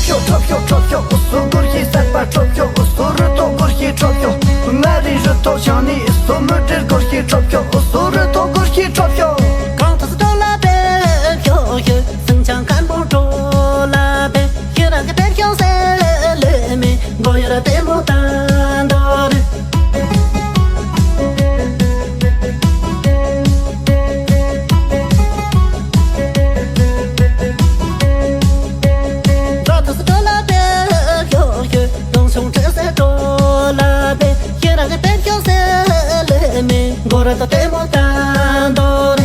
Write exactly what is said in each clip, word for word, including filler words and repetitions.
ཤོག་ཁྲོབ་ཤོག་ཁྲོབ་ཤོག་སོ་སྒོར་གྱི་སད་པ་ཁྲོབ་ཤོག་སོ་རུ་ཐོག་སྒོར་གྱི་ཁྲོབ་ཤོག་ང་རི་རུ་ཐོག་ཆང་ནི་སོ་མུ་ཏྲེར་སྒོར་གྱི་ཁྲོབ་ཤོག་སོ་རུ་ཐོག་སྒོར་གྱི་ཁྲོབ་ཤོག་གང་ཐུབ་སུ་འགྲོ་ལ་བེབ་ཤོག་ཤོག་སེང་ཆང་མཁན་པོ་འགྲོ་ལ་བེབ་ཁྱེད་རང་གི་བེབ་ཤོག་སེ་ལེ་མི་མགོ་ཡོར་ལྟད་མོ་ལྟ་འདོར། འགྲོ་ཐུབ་སུ་འགྲོ་ལ་བེབ་ཤོག་ཤོག་ལུང་ཆུང་ཁྲོད་སེ་འགྲོ་ལ་བེབ་ཁྱེད་རང་གི་བེབ་ཤོག་སེ་ལེ་མི་མགོ་ར་ད་ལྟད་མོ་ལྟ་འདོར།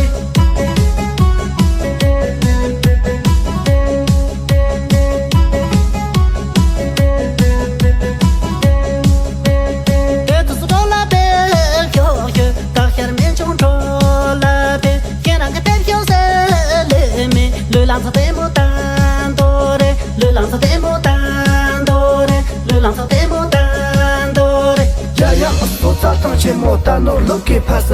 དེ་དུས་སུ་འགྲོ་ལ་བེབ་ཤོག་ཤོག་ད་ཤར་མེན་ཆུང་འགྲོ་ལ་བེབ་ཁྱེད་རང་གི་བེབ་ཤོག་སེ་ལེ་མི་ལུས་ལང་ཚོ་ལྟད་མོ་ལྟ་འདོར་རེ། ལུས་ལང་ཚོ་ལྟད་མོ་ལྟ་འདོར་རེ། ལུས་ལང་ཚོ་ལྟད་མོ་ལྟ་འདོར་རེ། ཡ་ཡ་སོ་རྩྭ་ཐང་ཆེན་མོ་ལྟ་ནོར་ལུག་གི་ཕ་ས།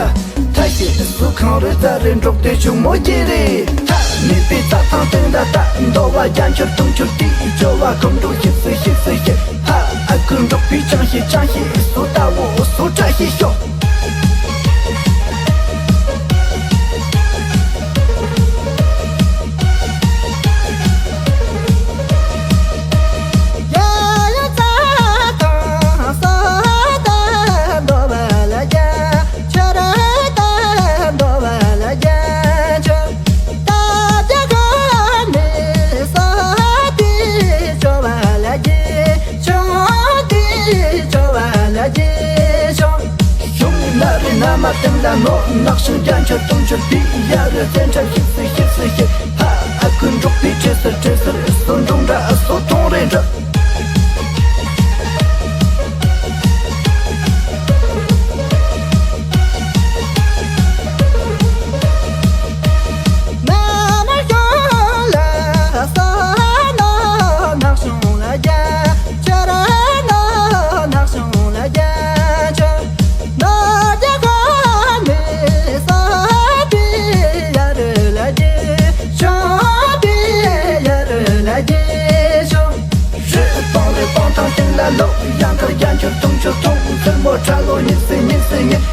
ཐ་ཤི་སུ་ཁང་རི་རྩྭ་རི་འབྲོག་དེ་ཆུ་མོ་རྒྱས་རེད། ཐ་མི་པའི་རྩྭ་ཐང་སྟེང་ད་ལྟ་འདོ་བ་རྒྱ་མཆོར་དུང་ཆུར་ཏི་ཅོ་བ་ཁོམ་འགྲོ་ཤི་སུ་ཤི་སུ་ཤི། ཧ་ཨ་ཁུ་འབྲོག་པའི་ཅང་ཤི་ཅང་ཤི་སུ་ལྟ་བོ་སུ་བཀྲ་ཤིས་ཤོག་གཞུང་ནི་ན་རེ་ན་མ་སྟེང་ལ་ནོ་ནག་ཤིང་རྒྱ་མཆོར་དུང་ཆུར་པི་ཡ་རེ་བཙན་ཁྲ་ཤིག་སི་ཤིག་སི་ཤིག་ཧ་ཨ་ཁུ་འབྲོག་པའི་ཁྲེ་སི་ཁྲེ་སི་སོ་འབྲོང་འདྲ་སོ་ཐོང་རེ་འདྲ། རི་སྤང་རི་སྤང་ཐང་སྟེང་ལ་ལོ་ཡང་ཁར་རྒྱ་མཆོར་དུང་ཆུ་ཐུང་ཚུར་མོ་ཁྲ་ལོ་ཉིག་སི་ཉིག་སི་ཉིག